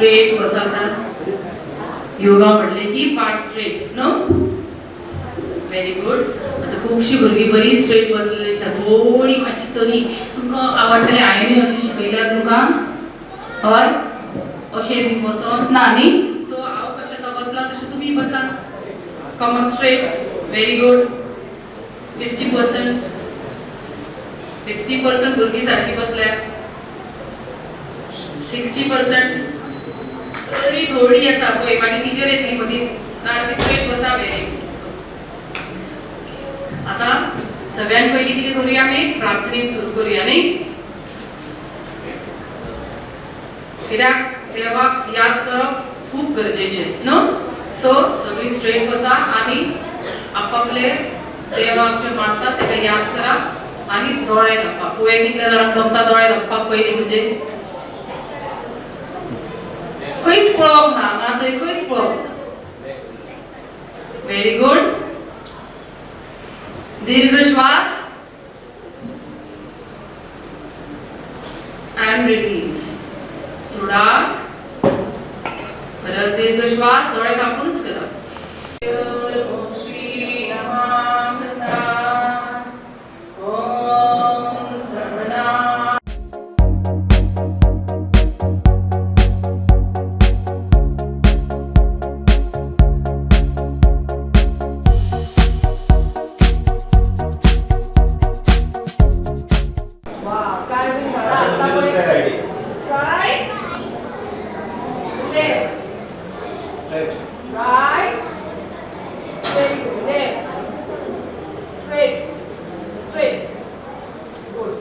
Straight बसा. योगा म्हटले की पाट स्ट्रेट नो. Very good. आतां खुबशीं भुरगीं बरी स्ट्रेट बसलेली आसा. थोडी मातशी तरी तुमकां आवडटलें. हांवें अशें शिकयल्यार तुमकां हय अशें बी बसोन ना न्ही. सो हांव कशें आतां बसलां तशें तुमी बसा. Come on straight. Very good. 50% 50% भुरगीं सारकी बसल्या. 60% तरी थोडी आसा पळय. मागीर टिचर येतली मदींच. सारकी स्ट्रेट बसा. Very good. आता सगळ्यात पयलीं कितें करूया आमी? प्रार्थनेन सुरू करूया न्ही. कित्याक देवाक याद करप खूब गरजेचें न्हू. सो सगळीं स्ट्रेट बसा आनी आपापले देवाक जे मानता तेका याद करा आनी दोळे धांपा. पळोवया कितल्या जाणांक जमता दोळे धांपपाक. पयलीं म्हणजे खंयच पळोवप ना, हांगा थंय खंयच पळोवप ना. Very good. दीर्घ श्वास अँड रिलीज. सोडा. परत दीर्घ श्वास. दोळे धांपूनच करा. श्री ओम सहना. काय झाडां आसता पळय. Right, left, right, very good. Left, straight, straight, good.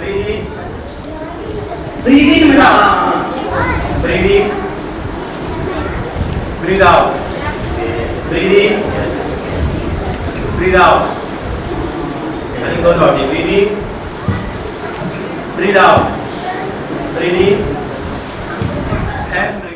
Breathe in. Breathe in म्हणा. Breathe in. Breathe out. Breathe in. Breathe out. आणि दोन फावटी. Breathe in. Breathe out. Breathe in. And breathe.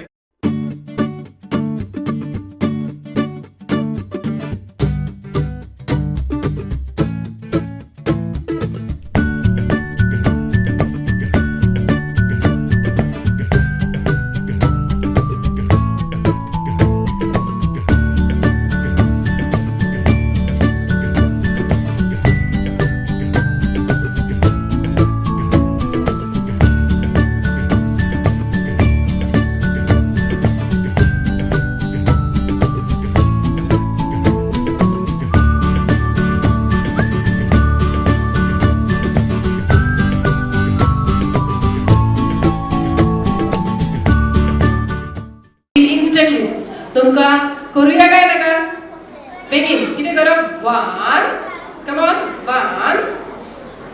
Instantly तुमकां करूया काय नाका? बेगीन कितें करप? 1, come on, 1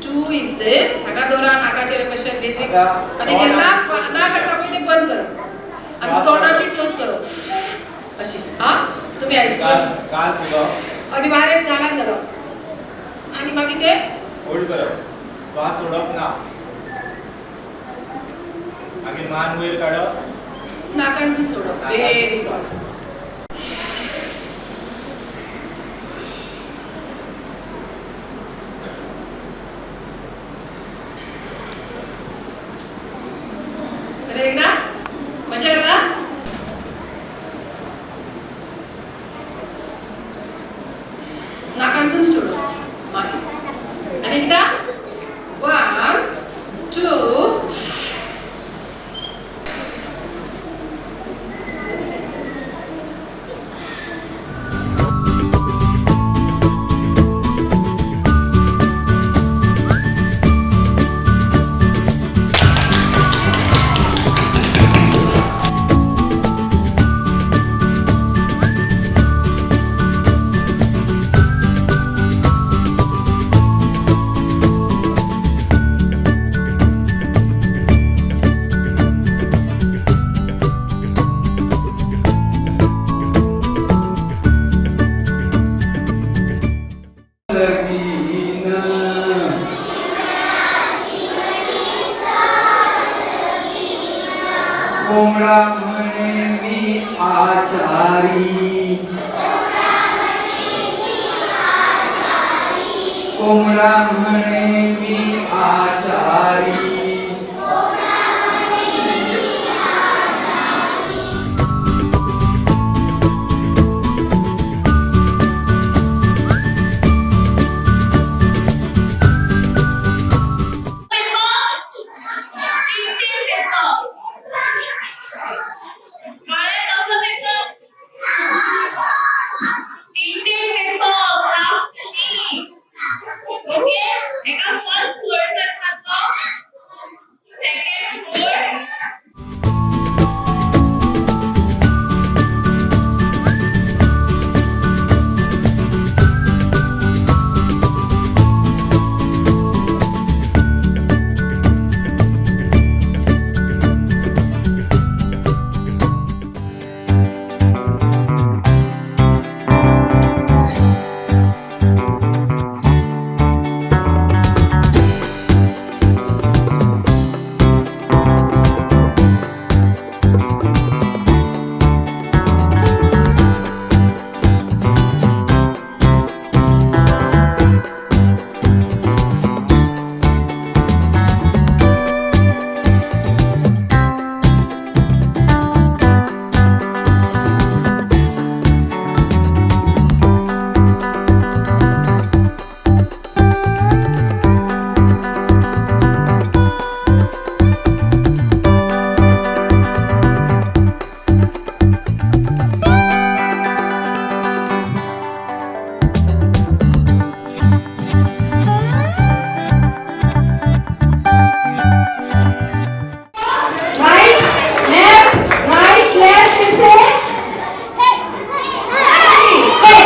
2 is this. हांगा दवरा नाकाचेर कशें बेसीक. आनी ते नाक नाक आसा पळय तें बंद करप आनी तोंडाची चोस करप अशी. आं तुमी आयक. गाल फुगोवप. आनी वारें गालान घालप आनी मागीर ते होल्ड करप. श्वास सोडप ना. मागीर मान वयर काडप. नाकांसून सोडप. Very good. बरें ना? मजा येता? कोंबडा म्हणे मी आचारी, कोंबडा म्हणे मी आचारी. Okay, first word. Second word. Right, left, right, left, फिर से. Hey.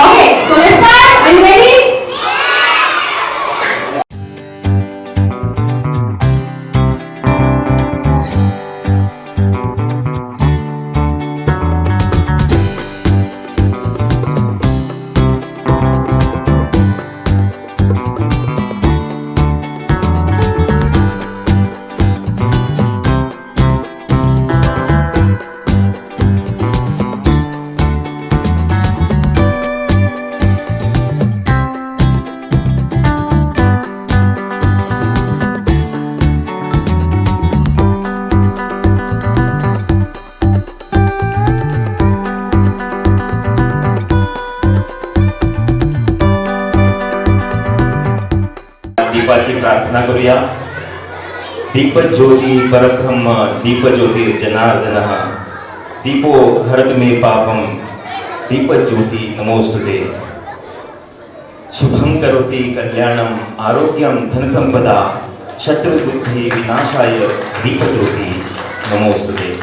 Okay, so let's start. Are you ready? दीपाची प्रार्थना करूया. दीपज्योती परब्रह्म दीपज्योती जनार्दन, दीपो हरत मे पापम दीपज्योती नमोस्तुते. शुभं करोति कल्याणम आरोग्यम धनसंपदा, शत्रुबुद्धि विनाशाय दीपज्योती नमोस्तुते.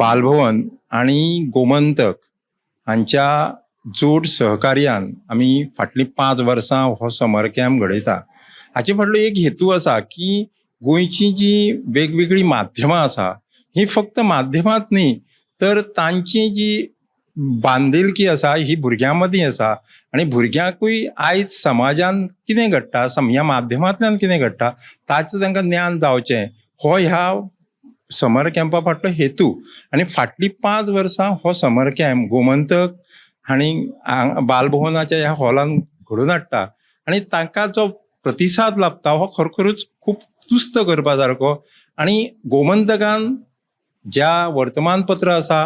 बालभवन आनी गोमंतक हांच्या जोड सहकार्यान आमी फाटलीं 5 वर्सां हो समर कॅम्प घडयता. हाचे फाटलो एक हेतू आसा की गोंयची जी वेगवेगळीं माध्यमां आसा ही फक्त माध्यमांत न्ही तर तांची जी बांदिलकी आसा ही भुरग्यां मदीं आसा आनी भुरग्यांकूय आयज समाजान कितें घडटा, ह्या माध्यमांतल्यान कितें घडटा ताचें तांकां ज्ञान जावचें हो ह्या समर कॅम्पा फाटलो हेतू. आनी फाटलीं 5 वर्सां हो समर कॅम्प गोमंतक हांणी बालभवनाच्या ह्या हॉलान घडोवन हाडटा आनी तांकां जो प्रतिसाद लाभता हो खरोखरूच खूब तुस्त करपा सारको. आनी गोमंतकान ज्या वर्तमानपत्र आसा,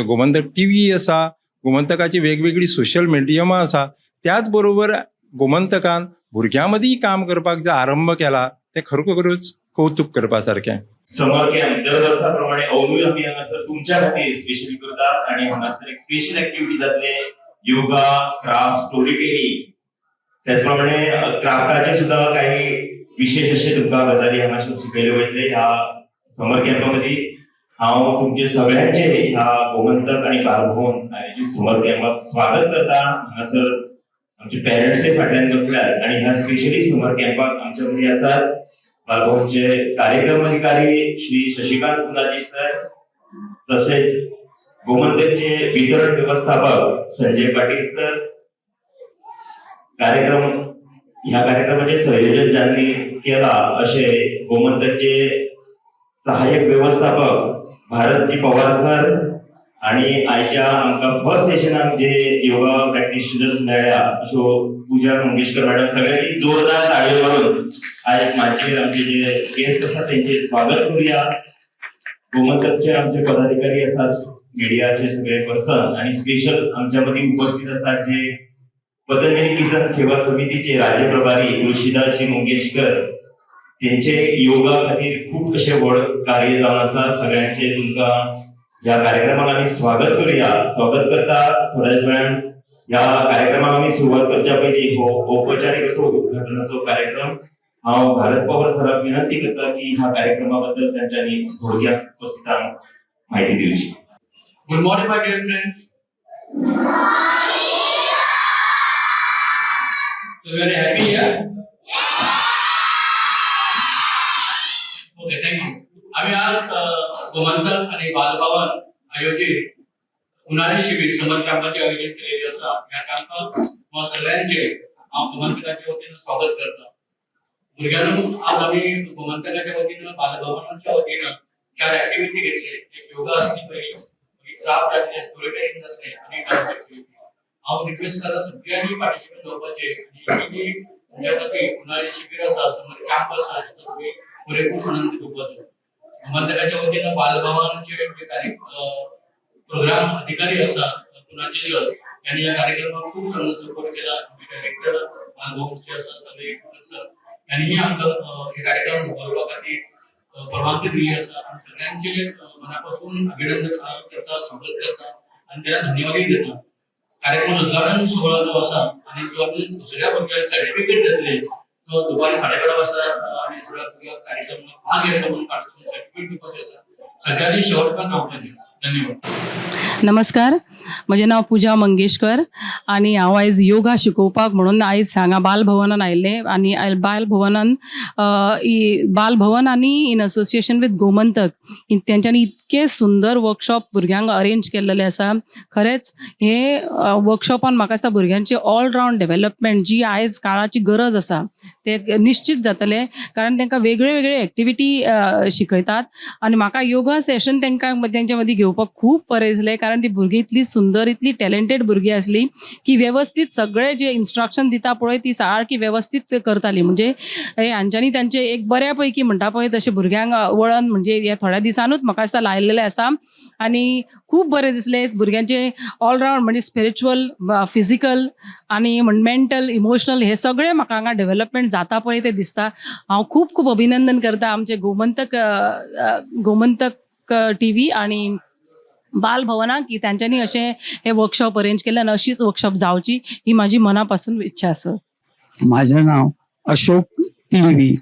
गोमंतक टीव्ही आसा, गोमंतकाची वेगवेगळी सोशल मिडियमां आसा, त्याच बरोबर गोमंतकान भुरग्यां मदीं काम करपाक जो आरंभ केला तें खरोखरूच कौतूक करपा सारकें. समर कॅम्प दर वर्सा प्रमाणे अंदूय आमी हांगासर तुमच्या खातीर स्पेशली करतात आणि हांगासर एक स्पेशल एक्टिविटी जातले, योगा, क्राफ्ट, स्टोरी टेलिंग. त्याच प्रमाणे क्राफ्टाचे सुद्धा काही विशेष असे तुमकां गजाली हांगासर शिकयल्यो वयतले ह्या समर कॅम्पा मदीं. हांव तुमचे सगळ्यांचे ह्या गोमंतक आणि बालभवन आयोजीत समर कॅम्पाक स्वागत करता. हांगासर आमचे पेरंट्सय फाटल्यान बसल्यात आणि ह्या स्पेशली समर कॅम्पाक आमच्या मदीं आसात बालभवनचे कार्यक्रम अधिकारी श्री शशिकांत पुनाजी सर, तसेच गोमंतकचे वितरण व्यवस्थापक संजय पाटील सर, कार्यक्रम ह्या कार्यक्रमाचे संयोजन ज्यांनी केला असे गोमंतकचे सहाय्यक व्यवस्थापक भारतजी पवार सर आणि आयच्या आमकां फर्स्ट सेशनाक जे योगा प्रॅक्टिशनर्स मेळ्ळ्या अश्यो पूजा मंगेशकर मॅडम. सगळ्यांनी जोरदार टाळयो मारून आयज माचयेर आमचे जे गेस्ट आसात त्यांचे स्वागत करूया. गोमंतकचे आमचे पदाधिकारी आसात, मीडियाचे सगळे पर्सन आणि स्पेशल आमच्या मदीं उपस्थित आसात जे पतंजली किसन सेवा समितीचे राज्य प्रभारी तुळशीदासजी मंगेशकर, त्यांचे योगा खातीर खूप अशें व्हड कार्य जावन आसा. सगळ्यांचे तुमकां ह्या कार्यक्रमाक आमी स्वागत करूया. स्वागत करता. थोड्याच वेळान ह्या कार्यक्रमाक आमी सुरवात करच्या पयलीं हो औपचारीक असो उद्घाटनाचो कार्यक्रम, हांव भारत पवार सराक विनंती करता की ह्या कार्यक्रमा बद्दल तांच्यांनी थोडक्यात उपस्थितांक माहिती दिवची. Good morning, my dear friends. So we are happy here? Okay, thank you. आम्ही आज गोमंतक आणि बालभवन आयोजित उन्हाळी शिबिर समर कॅम्पाचे आयोजित केलेले आसा. ह्या कॅम्पाक तुम्हा सगळ्यांचे हांव गोमंतकाच्या वतीन स्वागत करता. भुरग्यांनो, आज आम्ही गोमंतकाच्या वतीन, बालभवनाच्या वतीन चार ऍक्टिव्हिटी घेतले. एक योगा आसली पयली, मागीर क्राफ्ट जातले, स्टोरी टेलिंग जातले आणि डान्स ऍक्टिव्हिटी. हांव रिक्वेस्ट करता सगळ्यांनी पार्टिसिपेट जावपाचे आणि ही जी तुमच्या खातीर उन्हाळी शिबिर आसा, समर कॅम्प आसा, हेचो तुमी पुरेपूर आनंद घेवपाचो. गोमंतकाच्या वतीन बालभवनाचे जे कार्य प्रोग्राम अधिकारी आसा पुनाजी सर, यांनी या कार्यक्रमाक खूप चांगलो सपोर्ट केला. आमचे डायरेक्टर बालभवनचे आसा सगळे सर, यांनीही आमकां हे कार्यक्रम उबारपा खातीर परवानगी दिली आसा आणि सगळ्यांचे मनापासून अभिनंदन करता, स्वागत करता आणि त्यांना धन्यवादही देता. कार्यक्रम उद्घाटन सोहळा जो आसा आणि तो आमी दुसऱ्या भुरग्यांक सर्टिफिकेट दितले तो दुपारी 11:30 वाजता आमी सगळ्या भुरग्यांक कार्यक्रम भाग घेतलो म्हणून सर्टिफिकेट दिवपाचे आसा. सगळ्यांनी शेवट पर्यंत रावपाचें. धन्यवाद. नमस्कार, म्हजें नांव पुजा मंगेशकर आनी हांव आयज योगा शिकोवपाक म्हणून आयज हांगा बालभवनान आयिल्लें. आनी बालभवनान बालभवन आनी इन असोसिएशन विथ गोमंतक तेंच्यांनी इतके सुंदर वर्कशॉप भुरग्यांक अरेंज केल्लेले आसा. खरेंच हे वर्कशॉपान म्हाका दिसता भुरग्यांची ऑल रावंड डेव्हलपमेंट जी आयज काळाची गरज आसा ते निश्चित जातलें, कारण तांकां वेगळे वेगळे एक्टिविटी शिकयतात. आनी म्हाका योगा सेशन तांकां तेंच्या मदीं घेवपाक खूब बरें दिसलें, कारण ती भुरगीं इतली सुंदर, इतली टॅलेंटेड भुरगीं आसली की वेवस्थीत सगळे जे इन्स्ट्रक्शन दिता पळय ती सारकी वेवस्थीत करताली. म्हणजे हे हांच्यांनी तांचे एक बऱ्या पैकी म्हणटा पळय तशें भुरग्यांक वळण म्हणजे ह्या थोड्या दिसानूच म्हाका दिसता लायलेलें आसा. आनी खूब बरें दिसलें भुरग्यांचे ऑलरावंड म्हणजे स्पिरिच्युअल, फिजिकल आनी मेंटल, इमोशनल हे सगळे म्हाका हांगा डेव्हलपमेंट जाता पळय तें दिसता. हांव खूब खूब अभिनंदन करता आमचे गोमंतक गोमंतक टीव्ही आणि बालभवनाक की तांच्यांनी अशें हे वर्कशॉप अरेंज केले आनी अशीच वर्कशॉप जावची ही माझी मनापासून इच्छा आसा. माझं नाव अशोक तिळवी.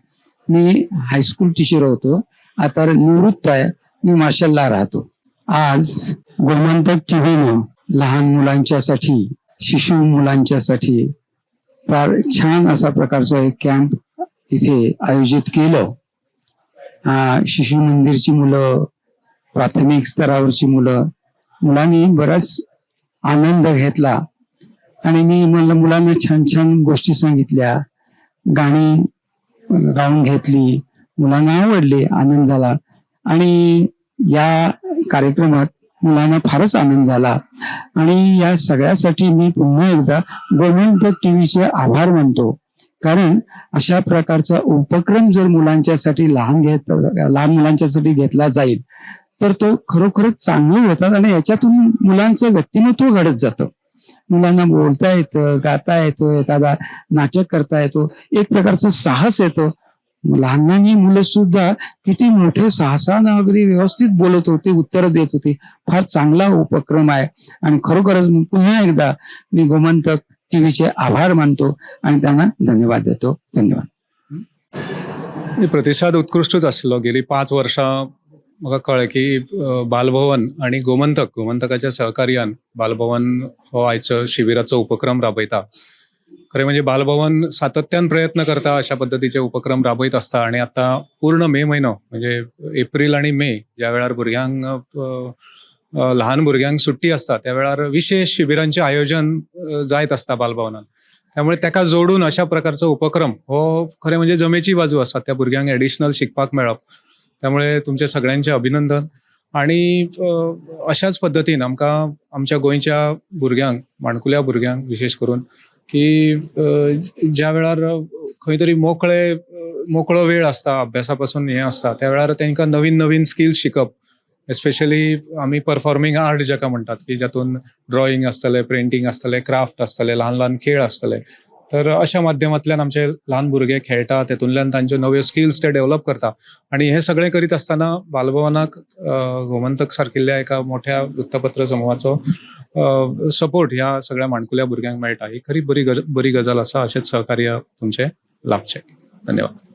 मी हायस्कूल टीचर होतो, आता निवृत्त आहे. मी मार्शलला राहतो. आज गोमंतक टीव्हीनं लहान मुलांच्यासाठी, शिशु मुलांच्यासाठी फार छान असा प्रकारचा एक कॅम्प इथे आयोजित केलं. शिशु मंदिरची मुलं, प्राथमिक स्तरावरची मुलं, मुलांनी बराच आनंद घेतला आणि मी मला मुलांना छान छान गोष्टी सांगितल्या, गाणी गाऊन घेतली, मुलांना आवडली, आनंद झाला आणि या कार्यक्रमात मुलांना फारच आनंद झाला. आणि या सगळ्यासाठी मी पुन्हा एकदा गोमंतक टीव्हीचे आभार मानतो. कारण अशा प्रकारचा उपक्रम जर मुलांच्यासाठी लहान मुलांच्यासाठी घेतला जाईल तर तो खरोखरच चांगले होतात आणि याच्यातून मुलांचं व्यक्तिमत्व घडत जातं. मुलांना बोलता येतं, गाता येतं, एखादा नाटक करता येतो, एक प्रकारचं साहस येतं. लहान लहान मुलं सुद्धा किती मोठे साहसानं अगदी व्यवस्थित बोलत होते, उत्तरं देत होते. फार चांगला उपक्रम आहे आणि खरोखरच पुन्हा एकदा मी गोमंतक टीव्हीचे आभार मानतो आणि त्यांना धन्यवाद देतो. धन्यवाद. प्रतिसाद उत्कृश्टूच आशिल्लो. गेली 5 वर्सां म्हाका कळ्ळें की बालभवन आनी गोमंतक, गोमंतकाच्या सहकार्यान बालभवन हो आयचो शिबिराचो उपक्रम राबयता. खरें म्हणजे बालभवन सातत्यान प्रयत्न करता, अशा पद्दतीचे उपक्रम राबयत आसता आनी आतां पूर्ण मे म्हयनो, म्हणजे एप्रील आनी मे, ज्या वेळार भुरग्यांक ल्हान भुरग्यांक सुट्टी आसता, त्या वेळार विशेश शिबिरांचें आयोजन जायत आसता बालभवनान. त्यामुळे ताका जोडून अशा प्रकारचो उपक्रम हो खरें म्हणजे जमेची बाजू आसा, त्या भुरग्यांक एडिशनल शिकपाक मेळप. त्यामुळे तुमचे सगळ्यांचे अभिनंदन आणि अशाच पद्दतीन आमकां आमच्या गोंयच्या भुरग्यांक, माणकुल्या भुरग्यांक विशेश करून की ज्या वेळार खंय तरी मोकळो वेळ आसता, अभ्यासा पासून हें आसता, त्या वेळार तांकां नवीन नवीन स्किल्स शिकप, एस्पेशली आमी परफॉर्मींग आर्ट जाका म्हणटात, की जातून ड्रॉइंग आसतलें, पेंटींग आसतलें, क्राफ्ट आसतलें, ल्हान ल्हान खेळ आसतले. तर अशा माध्यमांतल्यान आमचे ल्हान भुरगे खेळटा, तेतूंतल्यान तांच्यो नव्यो स्किल्स ते डेव्हलप करता. आनी हें सगळें करीत आसतना बालभवनाक गोमंतक सारकिल्ल्या एका मोठ्या वृत्तपत्र समुहाचो सपोर्ट ह्या सगळ्या माणकुल्या भुरग्यांक मेळटा. ही खरी बरी गजाल आसा. अशेंच सहकार्य तुमचें लाभचें. धन्यवाद.